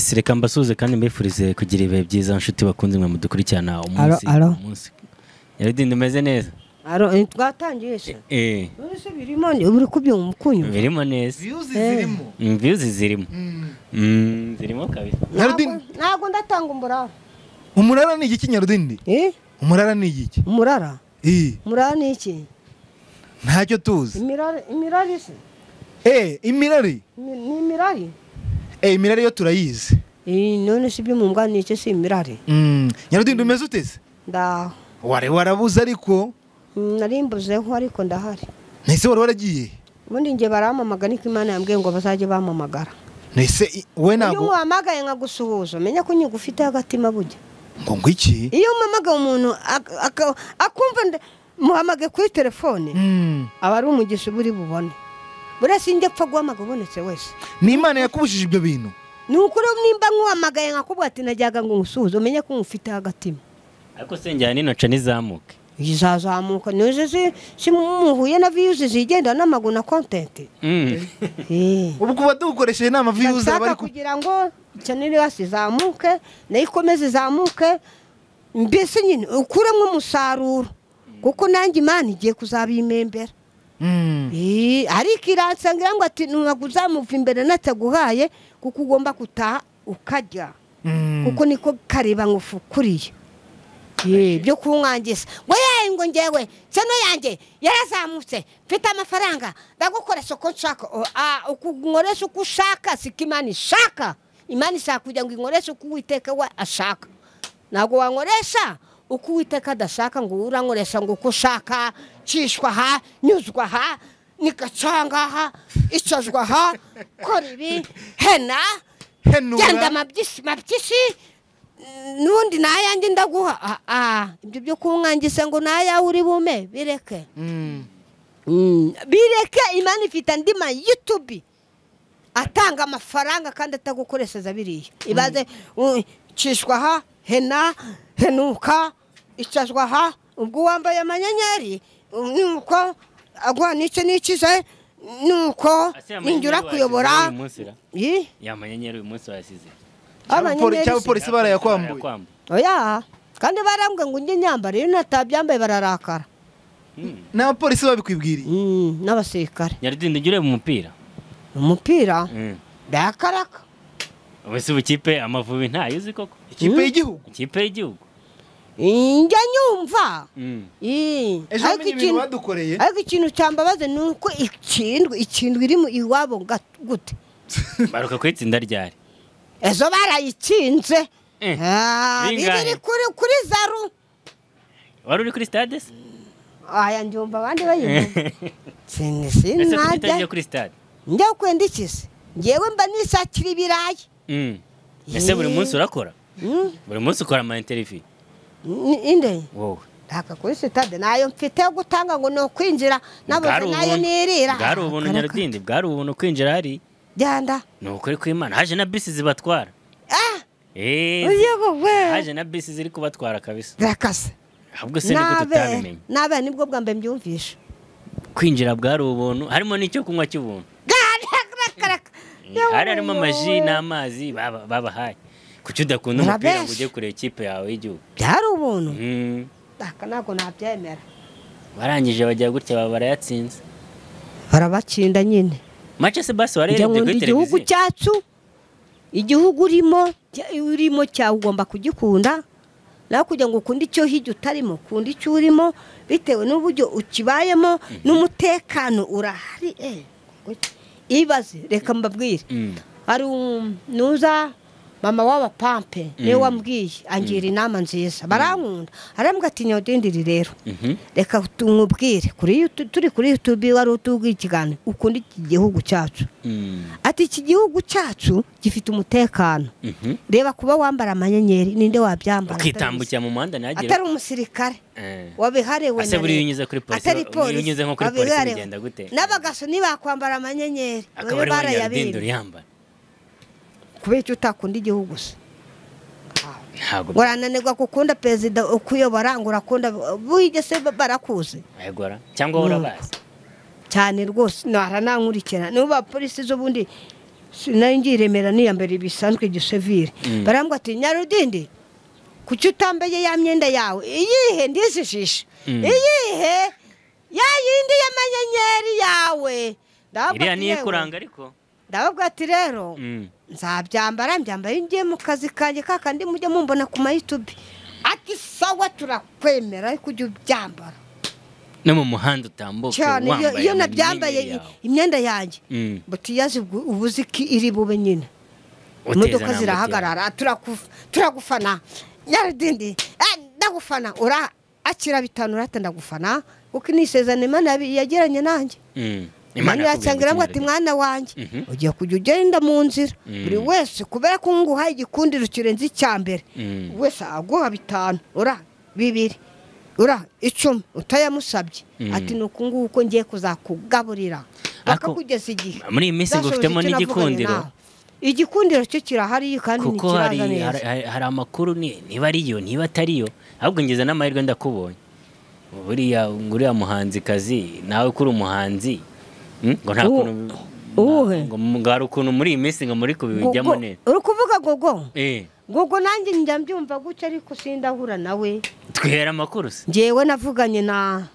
Yes, reka mbasuhuze kandi mbifurize kugira ibihe byiza nshuti bakunze mwe mudukurikirana umunsi umunsi. Nyarudindi umeze neza? Aro twatangiye se. None birimo uri kubyumva kunyumva. Birimo neza. Views zirimo. Views zirimo. Zirimo kabisa. Nyarudindi ntago ndatanga umurara. Umurara ni iki Nyarudindi? Umurara ni iki? Umurara? Umurara ni iki? Ntacyo tuzi. Imirari imirari se. Imirari. Ni imirari. Imirari yo turayizi. None si byo ni iki si imirari. Nyarudindi umeze uteze? Ndaho. Wari warabuze ariko? Narimbuzeho ariko ndahari. Nese wari waragiye? Ubundi nge baramamaga niko Imana yambwiye ngo bazajye bamamagara. Nese we nago. Iyo uhamagaye nkagusuhuza menya ko nyigufite agatima bujya. Ngo ngwiki? Iyo umamagaye umuntu akumva muhamage kuri telefone aba ari umugisha buri bubone. Bure sinjye pfa guhamaga ubonetse wese. Ni Imana yakubujije ibyo bintu. Ni ukuri nimba nkuhamagaye nkakubwira ati najyaga ngo ngusuhuze umenye ko ngufite agatima. Ariko senjya nino ca nizamuke. Izazamuka nuje si muhuye na views zigenda n'amagu na content. Ubu kuba dukoresheje inama views abari kugira ngo channel yose izamuke nayo ikomeze izamuke mbese nyine ukuremo umusaruro kuko nanjye Imana igiye kuzabimembera. Ariko iransangira ngo ati ntuzamuva imbere nataguhaye kuko ugomba gutaha ukajya kuko niko kareba ngufukuriye. Byo kunwangisa ngo yaye ngo ngewe sano yanjye yarazamutse mfite amafaranga ndagukoresha uko nshaka. Ukunkoresha uko ushaka siko Imana ishaka. Imana ishaka kugira ngo inkoreshe uko Uwiteka we ashaka. Ntabwo wankoresha uko Uwiteka adashaka ngo urankoresha ngo uko ushaka cishwa ha nyuzwa ha nikacanga ha icazwa ha kora ibi hena genda mabyisi mabyisi nundi nayanjye ndaguha. Ibyo byo kunwangisa ngo naya uri bume bireke. Bireke. Imana ifite andi ma YouTube atanga amafaranga kandi atagukoreseza biriya. Ibaze cishwa ha hena henuka icazwa ha ubwo wambaye amanyenyeri nuko agwa nice nikize nuko ninjura kuyobora. Ya manyenyeri uyu munsi wasize. Cyangwa polisi barayakwambuye. Oya, kandi barambwe ngo njye nyambara iyo natabyambaye bararakara. N'abapolisi babikwibwiriye. N'abasirikare. Nyarudindi ujye ureba umupira. Umupira? Ndakaraka. Ubese ubukipe Amavubi ntayo uzi koko? Ikipe y'igihugu. Ikipe y'igihugu. Njya nyumva. Ejo menye ibintu badukoreye. Ariko ikintu cyambabaze nuko ikindwe iri mu iwabo gute. Baruka kwitsinda ryari? Ezo barayitsinze. Biri kuri zaru. Wari uri kuri stade se? Aya njumva abandi bayivuga. Sinajya kuri stade. Njya kwenda ikise. Ngewe mba nisakira ibirayi. Ese buri munsi urakora? Buri munsi ukora ama interview? Inde? Wowe. Ndaka kuri stade nayo mfite yo gutanga ngo no kwinjira nabuze nayo nirira. Bwari ubuntu Nyarudindi, bwari ubuntu kwinjira hari. Genda. Ni ukuri kw'Imana haje na bisi zibatwara. Haje na bisi ziri kubatwara kabisa. Rakase. Ahubwo se niko tutabimenye. Nabe nibwo bwa mbe mbyumvisha. Kwinjira bwari ubuntu harimo n'icyo kunywa cy'ubuntu. Hari harimo amaji n'amazi babahaye. Kuki udakunda umupira ngo ujye kureba ikipe yawe y'igihugu? Byari ubuntu. Aka ntabwo nabyemera. Barangije bajya gutya baba barayatsinze. Barabatsinda nyine. Mace se basi warerebye kuri televiziyo. Igihugu cyacu igihugu urimo cyawe ugomba kugikunda nawe kugira ngo ukunde icyo hirya utarimo ukunda icyo urimo bitewe n'uburyo ukibayemo n'umutekano urahari. Ibaze reka mbabwire hari nuza mama w'abapampe niwe wambwiye angira inama nziza barankunda arambwira ati Nyarudindi rero reka tumubwire kuri turi kuri YouTube wari utubwiye ikiganiro ukunda iki gihugu cyacu. Ati iki gihugu cyacu gifite umutekano. Reba kuba wambara amanyenyeri ninde wabyambara ukitambukira mu muhanda nagire atari umusirikare wabiharewe na ase unyuze kuri polisi unyuze nko kuri polisi bigenda gute n'abagaso nibakwambara amanyenyeri barayabindi yambara kubera icyo utakunda igihugu se. Ntabwo urananirwa gukunda perezida ukuyobora ngo urakunda buhige se barakuze cyangwa urabazi cyane rwose naranankurikira niba polisi zo bundi Nari ngiye i Remera niyambara bisanzwe gisevire. Barambwira ati Nyarudindi kuki utambaye ya myenda yawe? Iyihe ndizijisha? Iyihe? Ya yindi y'amanyenyeri yawe. Iriya niyo ikuranga ariko. Ndababwira ati rero nzabyambara mbyambaye ngiye mu kazi kanjye kakandi mujye mumbona ku ma YouTube. Ati sawa turakwemera ariko ujye ubyambara. No mu muhanda utambuke wambaye. Iyo nabyambaye imyenda yanjye. Butiyazi ubuzi ki iri bube nyine. Imodoka zirahagarara turagufana. Nyarudindi ndagufana ura akira bitanu urata ndagufana kuko nisezerano Imana yagiranye nanjye. Imana yacangira ngo ati mwana wanjye ugiye kujya ugenda mu nzira buri wese kubera ko nguha igikundiro kirenze icyambere wese aguha bitanu ura bibiri ura 10 utayamusabye ati nuko nguko ngiye kuzakugaburira bakakugeza igihe. Muri iyi minsi ngo ufitemo n'igikundiro. Igikundiro cyo kirahari kandi ni kiraza neza. Hari amakuru niba ariyo niba atariyo ahubwo ngeze n'amahirwe ndakubonye. Buriya nguriya muhanzi kazi nawe kuri umuhanzi ngo nta kuntu ngo hari ukuntu muri iyi minsi ngo muri kubijyamo neza. Uri kuvuga gogo? Gogo nanjye njya mbyumva gutya ariko sindahura nawe. Twihera amakuru se? Njyewe navuganye na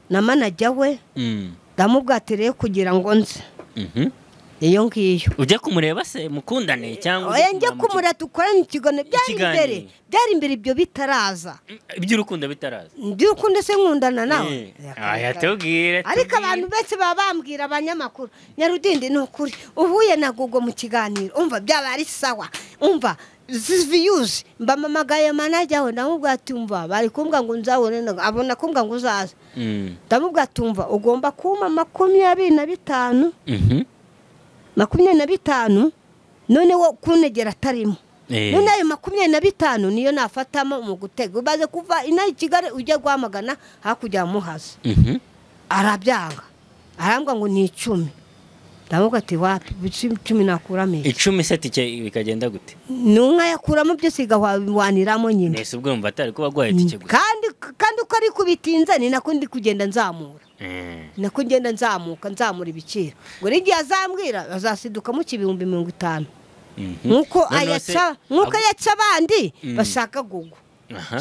manager we. Ndamubwira ati rero kugira ngo nze. Iyo ngiyo. Ujya kumureba se mukundane cyangwa oya njye kumureba dukorane ikiganiro byari imbere ibyo bitaraza. Iby'urukundo bitaraza. Iby'urukundo se nkundana nawe. Aya tubwire. Ariko abantu benshi baba bambwira abanyamakuru Nyarudindi ni ukuri uhuye na Gogo mu kiganiro umva byaba ari sawa umva views mbamamagaye manager we ndamubwira ati umva bari kumbwa ngo nzabone abona kumbwa ngo uzaza. Ndamubwira ati umva ugomba kumpa 25. 25 none wo kunegera atarimo. None ayo 25 niyo nafatamo mu gutega ubaze kuva ina Kigali ujya guhamagana hakujya Muhazi. Arabyanga arambwa ngo ni 10. Ndavuga ati wapi 10 nakuramo 10 se tike bikagenda gute? Nunka yakuramo byose igahwaniramo nyine. Nese ubwo mva atari kuba gwaye tike gusa. Kandi uko ari kubitinza ni nako ndi kugenda nzamura. Nako ngenda nzamuka nzamura ibiciro. Ngo rigiye azambwira azasidukamo 50,000. Nkuko ayaca nkuko yaca abandi bashaka Gogo.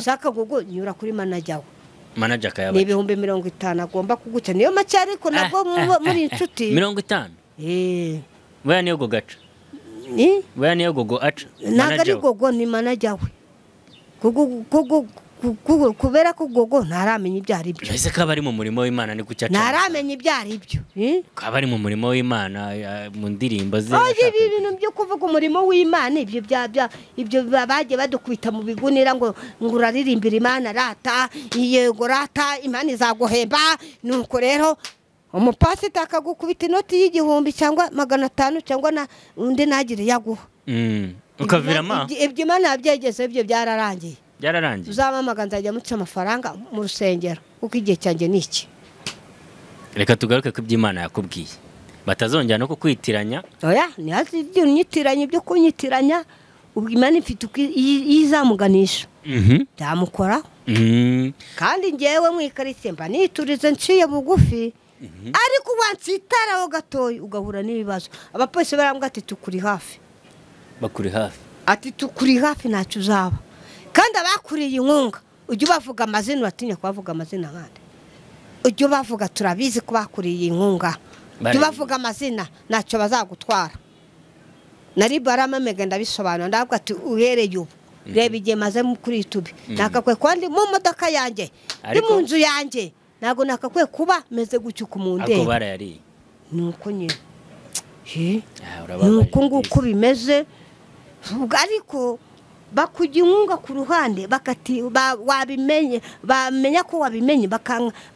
Shaka Gogo nyura kuri manager we. Manager kayaba. Ni 50,000 agomba kuguca niyo make ariko nabwo muri inshuti 50. Weya niyo Gogo aca. Ni? Weya niyo Gogo aca. Ntabwo ari Gogo ni manager we. Gogo kubera ko Gogo ntaramenya ibyo ari byo. Ese kaba ari mu murimo w'Imana ni kucyaca. Ntaramenya ibyo ari byo. Kaba ari mu murimo w'Imana mu ndirimbo ze. Oye ibi bintu byo kuvuga umurimo w'Imana ibyo bya ibyo bagiye badukubita mu bigunira ngo uraririmbira Imana rata yego rata Imana izaguhemba nuko rero umupasiteri akagukubita inoti y'igihumbi cyangwa 500 cyangwa na undi nagire yaguha. Ukavirama. Ibyo Imana yabyegeze ibyo byararangiye. Byararangiye. Uzamamaga nzajya muca amafaranga mu rusengero kuko igihe cyanjye ni iki. Reka tugaruke ku by'Imana yakubwiye. Batazongera no kukwitiranya. Oya, ni unyitiranya ibyo kunyitiranya ubwo Imana ifite izamuganisha. Byamukora. Kandi ngewe mu ikarite mba niturize nciye bugufi. Ariko wansitaraho gatoyi ugahura n'ibibazo. Abapolisi barambwira ati tukuri hafi. Bakuri hafi. Ati tukuri hafi ntacyo uzaba. Kandi abakuriye inkunga ujye ubavuga amazina uratinya kubavuga amazina nkande. Ujye ubavuga turabizi ko bakuriye inkunga. Ujye ubavuga amazina ntacyo bazagutwara. Nari baramamega ndabisobanura ndavuga ati uhereye ubu reba igihe maze kuri YouTube nakakwe kwandi mu modoka yanjye ndi mu nzu yanjye ntago nakakwe kuba meze gucyuka umunde. Ako barayari. Nuko nyine. Nuko nguko bimeze ariko bakujya inkunga ku ruhande bakati wabimenye bamenya ko wabimenye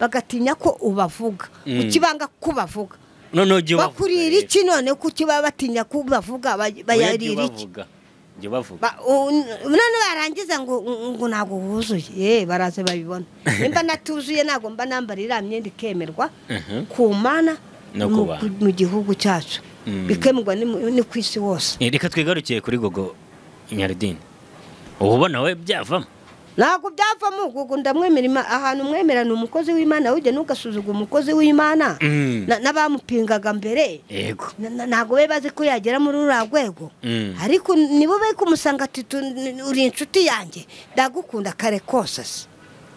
bagatinya ko ubavuga ukibanga kubavuga. None ujye bakurira iki none kuki batinya kubavuga bayarira iki? Jye bavuga. None barangiza ngo ntago wuzuye baraze babibona. Nimba natuzuye ntago mba nambara iriya myenda ikemerwa ku Mana mu gihugu cyacu bikemerwa ni ku isi hose. Reka twigarukiye kuri Gogo Nyarudindi. Ubu ubona we byavamo? Ntabwo byavamo ubwo ndamwemera ahantu mwemera ni umukozi w'Imana ujya ntugasuzugura umukozi w'Imana n'abamupingaga mbere. Yego. Ntabwo be bazi ko yagera muri ruriya rwego. Ariko nibo bari kumusanga ati uri inshuti yanjye ndagukunda kare kose se.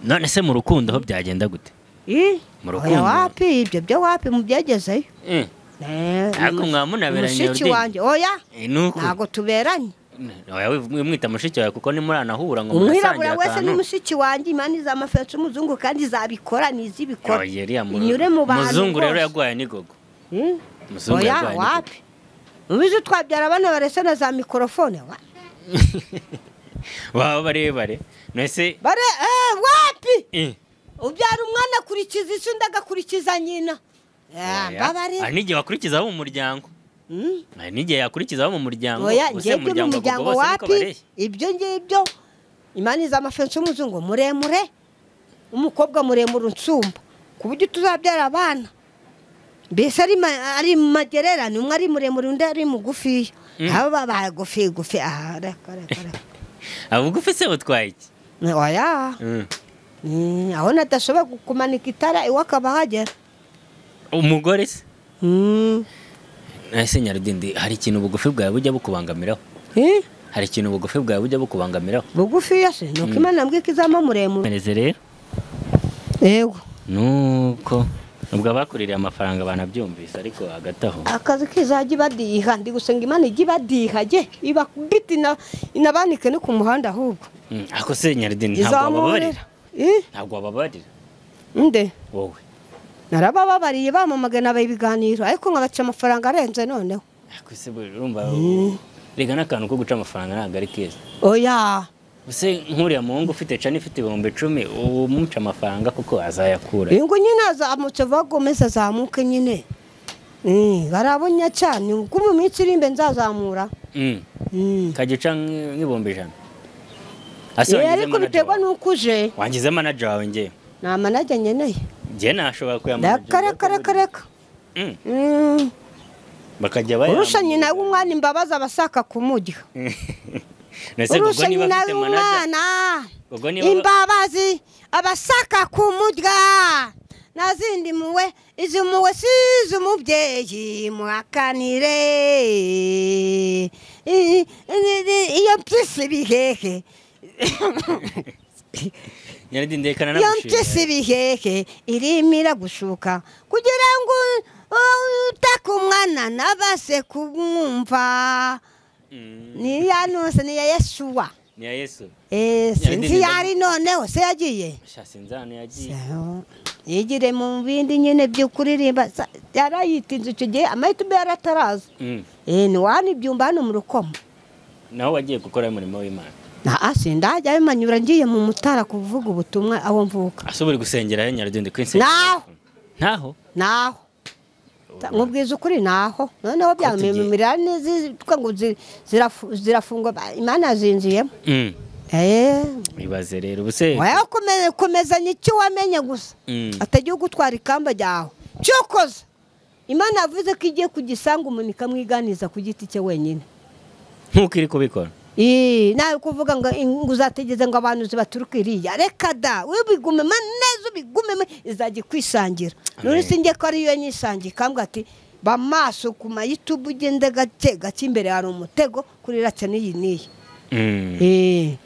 None se mu rukundo ho byagenda gute? Mu rukundo wapi ibyo byo wapi mubyegezeyo? Ariko mwamunaberanye mushiki wanjye oya ntabwo tuberanye. Oya mwita mushiki wawe kuko ni muranahura ngo munasangira akantu. Wese ni mushiki wanjye Imana izamafetsa umuzungu kandi izabikora nizibikora. Inyure mu bantu. Muzungu rero yagwaye ni gogo. Muzungu yagwaye. Oya wapi? Ubizi twabyara abana barese na za microphone wa. Waba barebare. Nese bare wapi? Ubyara umwana akurikiza isi undi agakurikiza nyina. Babare. Ari n'igihe wakurikiza abo mu muryango. Ari n'igihe yakurikiza abo mu muryango. Oya ngiye mu muryango wapi? Ibyo ngibyo Imana izamafensa umuzungu muremure umukobwa muremure unsumba ku buryo tuzabyara abana. Mbese ari magererane umwe ari muremure undi ari mugufi. Abo babaye gufi gufi aha reka reka. Abo gufi se butwaye iki? Oya. Aho nadashobora kumanika itara iwe akaba ahagera. Umugore se? Ese Nyarudindi hari ikintu bugufi bwawe bujya bukubangamiraho? Hari ikintu bugufi bwawe bujya bukubangamiraho? Bugufi yase nuko Imana mbwiye ko izama muremure. Mereze rero. Yego. Nuko ubwo abakuririye amafaranga banabyumvise ariko hagati aho akazi kizajya ibadiha ndi gusenga Imana ijye ibadiha je ibakubita inabanike no ku muhanda ahubwo. Ako se Nyarudindi ntabwo wababarira? Ntabwo wababarira? Nde? Wowe. Narabababariye bamamagana ibiganiro ariko nkabaca amafaranga arenze noneho. Ako se urumva rega n'akantu ko guca amafaranga ntabwo ari keza. Oya. Use nkuriya muhungu ufite cani ifite 10,000 umuca amafaranga kuko azayakura. Ngo nyine azamutse vagomeza azamuke nyine. Barabonya cyane ubwo mu minsi iri imbe nzazamura. Kagica nk'ibihumbi 100. Ariko biterwa nuko uje. Wangize manager wawe nge. Nta manager nkeneye. Nge nashobora kuyamanager. Reka reka. Bakajya bayamba. Urusha nyina w'umwana imbabazi abasaka kumurya. Urusha nyina w'umwana imbabazi abasaka kumurya. Nazindi muwe izi muwe sizi umubyeyi muhakanire. Iyo mpyisi bihehe. Nyarudindi reka nanagushimire. Iyo mpyisi bihehe irimira gushuka kugira ngo utaka umwana nabase kumwumva. Ni ya nose ni ya Yesuwa. Ni ya Yesu. Sinzi yari noneho se yagiye. Sinzi hano yagiye. Yigire mu bindi nyine byo kuririmba yarayitinze icyo gihe amahitamo yarataraza. Ni wani ibyumba hano mu Rukomo. Naho wagiye gukora umurimo w'Imana. Na sindajya bimanyura ngiye mu Mutara kuvuga ubutumwa aho mvuka. Asubira gusengera he Nyarudindi kwinsengera? Naho. Naho? Naho. Nkubwiza ukuri naho. Noneho byamemira neza ngo zirafungwa Imana yazinjiyemo. Ibaze rero ubuse. Oya komezanya icyo wamenye gusa. Atagiye gutwara ikamba ryawe. Cyokoza. Imana yavuze ko igiye kugisanga umuntu ikamwiganiza ku giti cye wenyine. Nkuko iri kubikora. Nawe kuvuga ngo uzategeze ngo abantu zibaturuka iriya reka da wibigumema neza ubigumeme izajya kwisangira. None sinjye ko ariyo nyisangiye kambwa ati ba maso ku ma YouTube ugende gake gake imbere hari umutego kuri raca n'iyi n'iyi.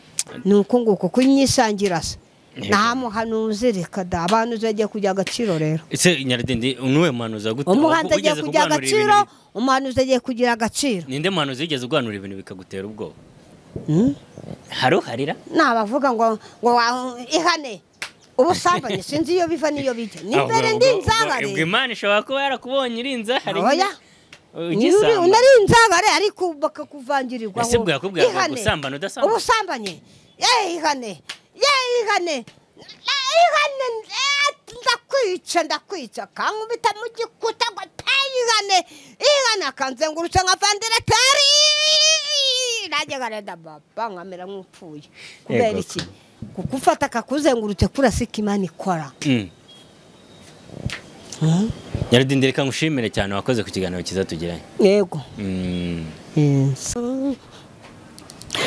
Nuko nguko kunyisangira se nta muhanuzi reka da abantu zagiye kujya agaciro rero. Ese Nyarudindi nuwe muhanuzi gute? Umuhanzi agiye kujya agaciro, umuhanuzi agiye kugira agaciro. Ninde muhanuzi yigeze uganura ibintu bikagutera ubwoba? Haruharira? Nabavuga ngo ihane ubusambanyi sinzi iyo biva niyo bijya. Ni mbere ndi inzangare. Ubwo Imana ishobora kuba yarakubonye iri inzahare. Oya. Unari inzangare ariko bakakuvangirirwa. Ese bwo yakubwiye ngo gusambana udasambana? Ubusambanyi. Ihane. Ihane. Ihane ndakwica ndakwica kankubita mu gikuta ngo ihane. Ihane akanzengurutsa nka vandirateri. Najye gareda baba nkamera nk'upfuye. Kubera iki? Kukufata kakuzengurutse kurasika Imana ikora. Nyarudindi reka ngushimire cyane wakoze ku kiganiro cyiza tugiranye. Yego.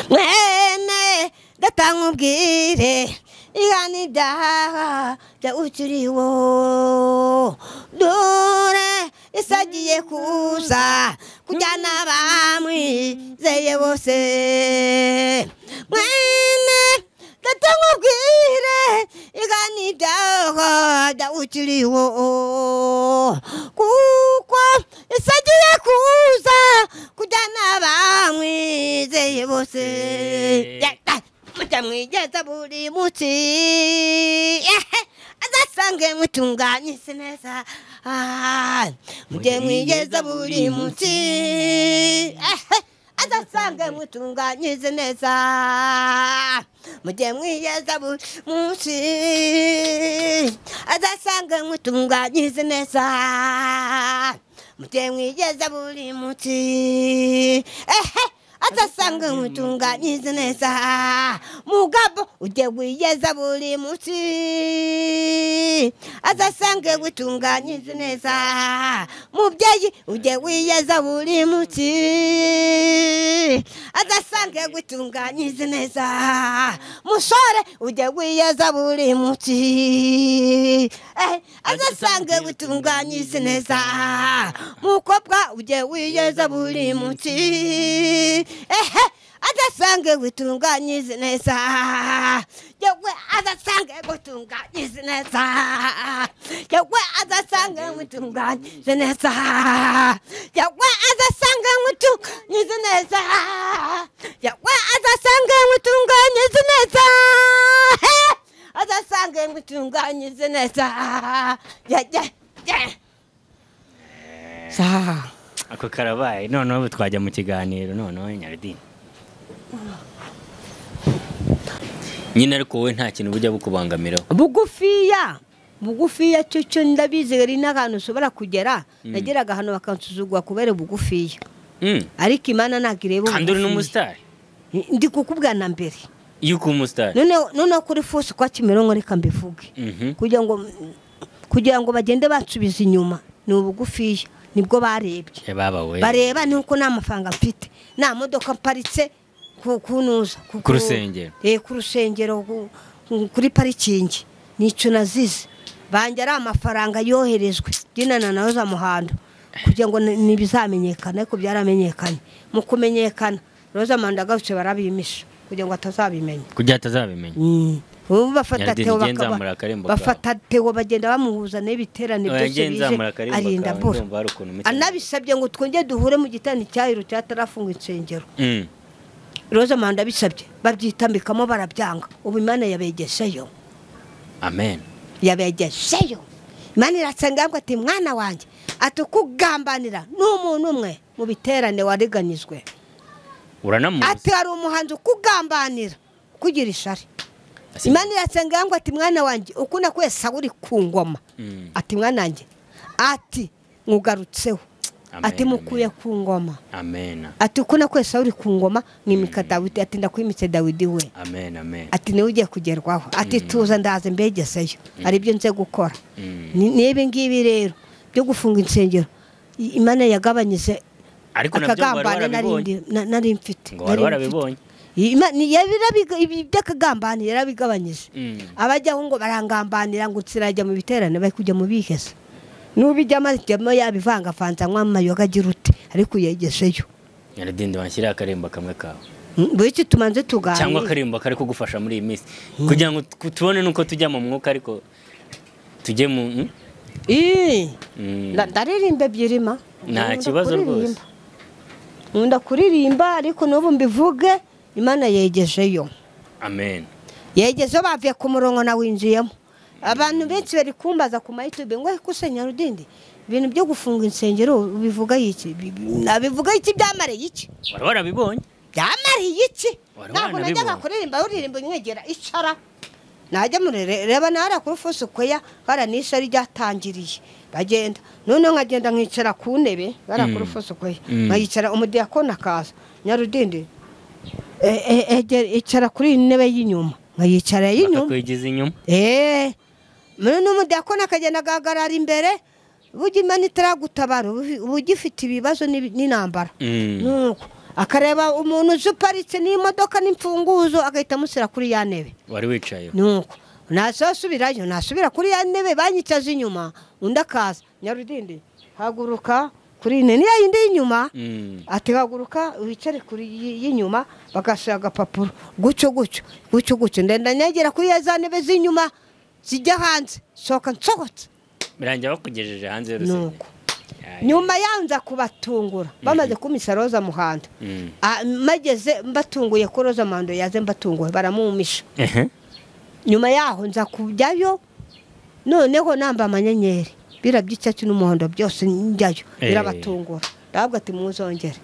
Mwene Data nkubwire igana ibyaha bya ukiriho dore isagiye kuza kujyana abamwizeye bose mwene data nkubwire igana ibyaha bya ukiriho kuko isagiye kuza kujyana abamwizeye bose mujya buri munsi azasange mutunganyise neza mujye mwigeza buri munsi azasange mutunganyise neza mujye mwigeza buri munsi azasange mutunganyise neza mujye mwigeza buri munsi atasanga mutunganyije neza mugabo ujye wiyeza buri munsi atasanga gutunganyije neza mubyeyi ujye wiyeza buri munsi atasanga gutunganyije neza musore ujye wiyeza buri munsi atasanga gutunganyije neza mukobwa ujye wiyeza buri munsi adasange gutunganyije neza yewe adasange gutunganyije neza yewe adasange gutunganyije neza yewe adasange gutunganyije neza yewe adasange gutunganyije neza adasange gutunganyije neza ya ya ya sa ako karabaye noneho twajya mu kiganiro noneho Nyarudini nyine ariko wowe nta kintu bujya bukubangamiraho bugufiya cyo ndabizi ari n'ahantu ushobora kugera nageraga ahantu bakansuzugura kubera bugufiya ariko Imana ntabwo ireba kandi uri n'umusitari ndi kukubwana na mbere yuko umusitari noneho kuri fusi kwa Kimironko reka mbivuge kugira ngo bagende bansubiza inyuma ni ubugufiya nibwo barebye bareba nuko nta mafaranga mfite nta modoka mparitse kunuza ku rusengero ku rusengero kuri parikingi nicyo nazize banjye ari amafaranga yoherejwe dinana nawe za muhando kugira ngo ntibizamenyekane ariko byaramenyekanye mu kumenyekana Roza Muhando agarutse barabimisha kugira ngo atazabimenya ubu bafata Theo bafata Theo bagenda bamuhuza n'ibiterane byose bije arinda bora anabisabye ngo twongere duhure mu gitani cyahiro cyatarafunga insengero Roza Muhando abisabye babyitambikamo barabyanga ubu Imana yabegesheyo amen yabegesheyo Imana iratsenga ngo ati mwana wanjye atukugambanira n'umuntu umwe mu biterane wariganyijwe uranamuzi ati hari umuhanzi ukugambanira kugira ishari Imana iratsenga ngo ati mwana wanjye uko nakuye Sawuli ku ngoma ati mwana wanjye ati nkugarutseho ati mukuye ku ngoma amen ati uko nakuye Sawuli ku ngoma mwimika Dawidi ati ndakwimitse Dawidi we amen amen ati niwe ugiye kugerwaho ati tuza ndaze mbegeseyo ari byo nze gukora nibi ngibi rero byo gufunga insengero Imana yagabanyije ariko nabyo akagambane nari mfite ngo wari warabibonye iby'akagambane yarabigabanyije abajyaho ngo barangambanira ngo tsirajya mu biterane bari kujya mu biheza n'ubijyamo ajyamo yabivangavanze anywa amayoga agira ute ariko yegeseyo Nyarudindi wanshyiriye akarembo kamwe kawe buri tumanze tuganire cyangwa akarembo kari kugufasha muri iyi minsi kugira ngo tubone nuko tujya mu mwuka ariko tujye mu ndaririmba ebyiri ma nta kibazo rwose nkunda kuririmba ariko n'ubu mbivuge Imana yegejeyo amen yegezeyo bavuye ku murongo nawinjiyemo abantu benshi bari kumbaza ku mayitube ngo ese Nyarudindi ibintu byo gufunga insengero ubivuga iki nabivuga iki byamariye iki wari warabibonye byamariye iki ntabwo najyaga kuririmba uririmba nywegera icara najya reba nahara kuri Foursquare baranisha ryatangiriye bagenda noneho nkagenda nkicara ku ntebe bara kuri Foursquare nkayicara umudiyakoni akaza Nyarudindi icara kuri iyi ntebe y'inyuma nkayicara y'inyuma bakakwigiza inyuma muri n'umudiyakoni akagenda agahagarara imbere burya Imana itaragutabara uba ugifite ibibazo n'intambara nuko Akareba umuntu uparitse n'imodoka n'imfunguzo agahita amushyira kuri ya ntebe wari wicaye. Nuko nasubirayo nasubira kuri ya ntebe banyicaza inyuma, undi akaza Nyarudindi haguruka kuri ine niya yindi y'inyuma, ati haguruka wicare kuri y'inyuma, bagashyira agapapuro gutyo gutyo gutyo gutyo, ndenda nyegera kuri za ntebe z'inyuma zijya hanze, sohoka nsohotse birangira bakugejeje hanze y'urusengero. Nyuma yanza kubatungura bamaze kumisa Roza Muhando, mageze mbatunguye ko Roza Muhando yaze mbatunguye baramumisha. Nyuma yaho nza kujyayo noneho namba amanyenyeri bira by'icyatsi n'umuhondo byose njyayo birabatungura, ndavuga ati muzongere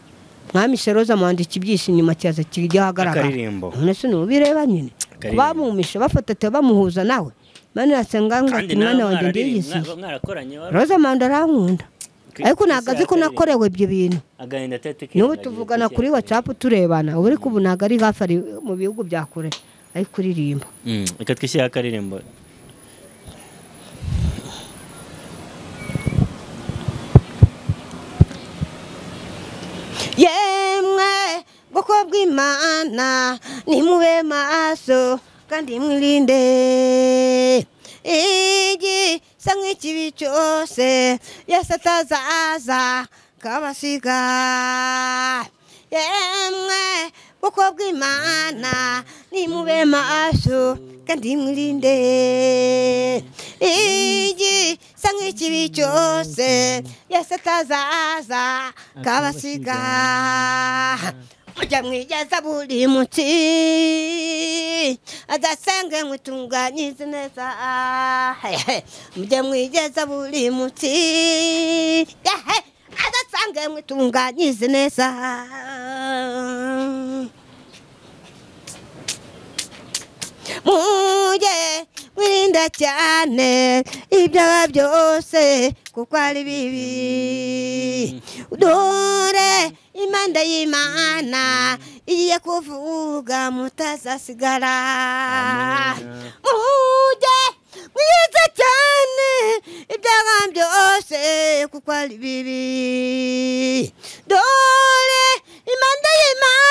mwamishe Roza Muhando ikibyisi inyuma cyaza kijya ahagaragara. None se nubireba nyine bamumisha bafata bamuhuza nawe Mana yasenga ngo ati mwana wanjye ndiyisiye. Roza Muhando arankunda ariko ntabwo azi ko nakorewe ibyo bintu. N'ubu tuvugana kuri WhatsApp turebana, ubu ariko ubu ntabwo ari hafi, ari mu bihugu bya kure ari kuririmba. Reka twishyire akaririmbo. Yemwe bwoko bw'Imana nimube maso kandi mwirinde igisa nk'ikibi cyose Yesu atazaza kabasiga. Yemwe bwoko bw'Imana nimube maso kandi mwirinde igisa nk'ikibi cyose Yesu atazaza kabasiga. Mujya mwigeza buri munsi adasange mwitunganyize neza, mujya mwigeza buri munsi adasange mwitunganyize neza. Mujye mwirinda cyane ibyaha byose kuko ari bibi, dore imanda y'Imana igiye kuvuga mutazasigara. Mujye mwiza cyane ibyaha byose kuko ari bibi, dore imanda y'Imana